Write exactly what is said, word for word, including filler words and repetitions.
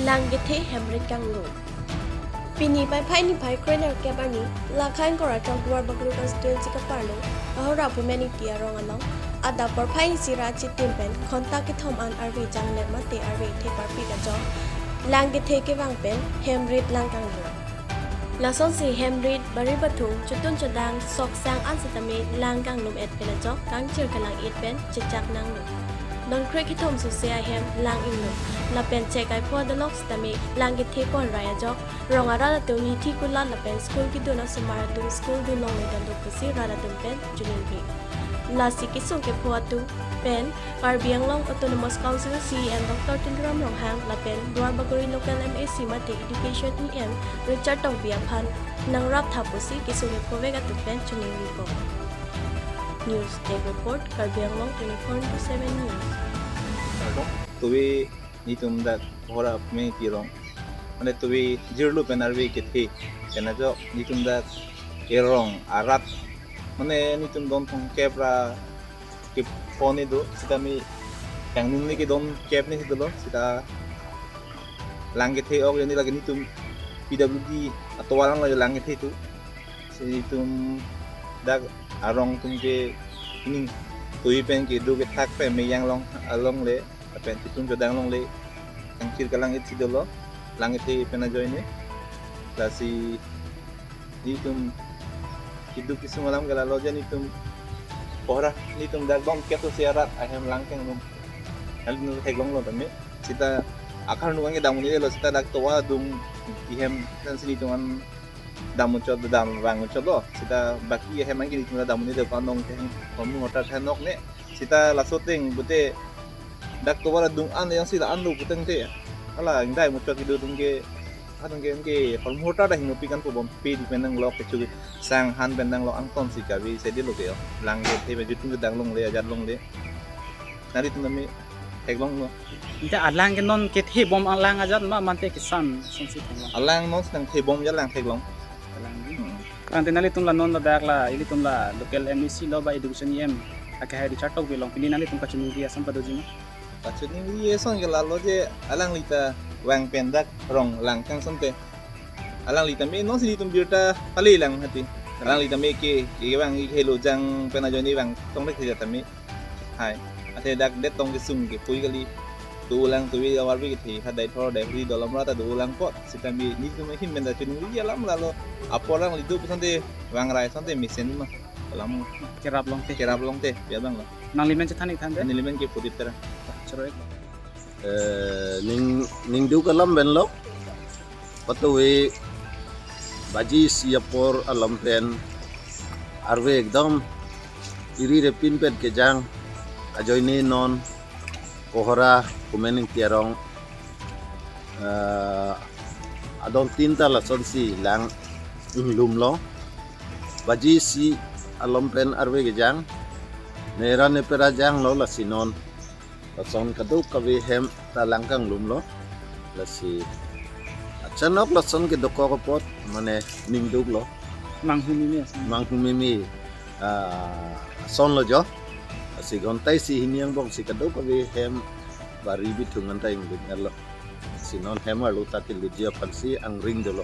Lang kethe hem rit kanglum. Pini Paiphai niphai krenerkep arni, Lakhain Korachok Duarbagori constituency kaparlo, Kohora Pumen Ingti arong along, adap porphai isi ra chitim pen, khonta kethom an arve janglet mate arve the parpik ajok, lang kethe kevang pen, hem rit lang kanglum. Lasonsi hem rit bari bathung chotun chodang sok sang an setame lang kanglum et pen ajok kangchir kalang-it pen chechak nanglo. Don kre kethom sose ahem lang inglum. Lapen chek aipho adolok setame lang kethe pon rai ajok. Rong arat atum hithi kulat lapen school kedun asomar atum school dun longle dando pusi rat atum pen choningri. Lasi kesung kepho atum pen Karbi Anglong Autonomous Council C E M Doctor Tuliram Ronghang lapen Duarbagori Local M A C mate Education E M Richard Tokbi aphan nangrap tha pusi kesung kephovek atum pen choningri po. News Desk Report, Karbi Anglong twenty-four into seven News. Tuve netum dak Kohora Pumen Ingti arong. Mane tuve jirlu pen arve kethe. Kena jo netum dak erong arat. Mane netum don thomkep ra kepho ne do. Sitame yang nung ne ke don kep ne dolo. Sita lang kethe ok jani lake netum P W D atovar along lang kethe tu. Si netum dak arong atum ke ning tuve pen kedo kethak pen meyang long along le. Lapen chotun chodang longle, kangchir kalang-it si dolo, lang kethe pen ajoine. Lasi netum keduk kesung alam ke lalo je netum Kohora netum dak don kep sose arat ahem lang kanglum. Hal nu theklonglo tame. Sita akhar nu ke dam un-edetlo, sita dak tovar adung ihem pen si netum an dam muchot, dam vang muchotlo. Sita baki ahem an ke netum dam un-edet pa nong teng, hormu hortar than nok ne. Sita laso ateng pute dak tovar adung an yang sila anlo putangte. Hala ingdai muchot kedo atum ke, atum ke, ke hormu hortar dak hingno pikan po bom pe di pen nanglok kecho sang han pen nanglok angton si kave sede lo ke yo. Lang kethe pen chotun chodang longle, ajat longle. Nari tum nami theklonglo. Ante alang ke non kethe bom alang ajat ma mate kesan songsi theklong. Alang non si nangthe bom ja lang theklong. Alang ni. Hmm. Ante nanglitum la non ladak la, ilitum la local M A C lo ba Education E M, ake hai Richard Tokbi along pini nanglitum kachoningri asam padoji ma? Kachoningri ason ke lalo je alangli ta vang pen dak rong lang kangsonte. Alangli tame non si netum birta pale lang hati. Alangli tame ke, kevang ke helo jang pen ajoine vang tong dek sejat tame. Hai, athe dak det tong kesung kepui kali. Dolang tuve awarve kethe, ha dai thor dai hri dolam rata dolang pot. Sitame netum ahin pen ta choningri alam lalo. Apor alangli do pusonte vang rai sonte mesen ma. Alam kerap longte. Kerap longte, ya bang lo. Nangli men chethan-ik than de? Neli men ke Pudip Terang. Choro-ik. Eh, ning, ningduk alam pen lo. Patuve baji isi apor alam pen arve ekdom iri repin pen kejang ajoine non Kohora Pumen Ingti arong, eh, adon tin ta lasonsi lang inglumlo. Baji isi alam pen arve kejang, nera nepera janglo lasi non. Lason kadokave hem ta lang kanglumlo. Lasi achanok lason kedokok apot mane ningduklo. Manghumeme ason. Manghumeme, ah, ason lo jo. Lasi ghonta isi hini angbong si kadokave hem bari bithung anta inglum-etlo. Si non hem arlo ta keluji aphansi angring dolo.